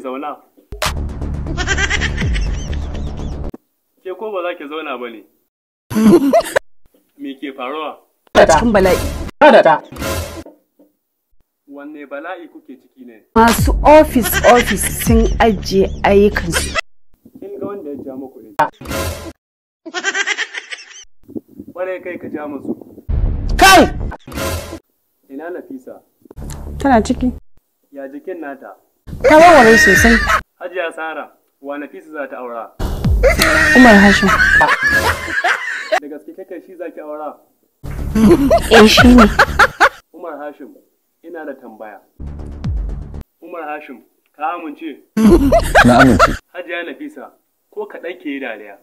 zauna. Ke ko ba za ki zauna ba ne? Me ke faruwa? Cikin bala'i. Wanne bala'i kuke ciki ne? Masu ofis ofis sun ajiye ayyukansu. Kin ga wanda ya ja muku ne. Kwarai kai ka ja musu. Kai! Ina Nafisa? Tana ciki. Ya jikin nata? Ta warware sosai. Hajiya Sara, wa Nafisa za ta aura? Umar Hashim. Da gaske kake shi za ki aura? Eh shi ne. Umar Hashim, ina da tambaya. Umar Hashim, ka amince? Na amince. Hajiya Nafisa, ko kaɗan ke yi dariya.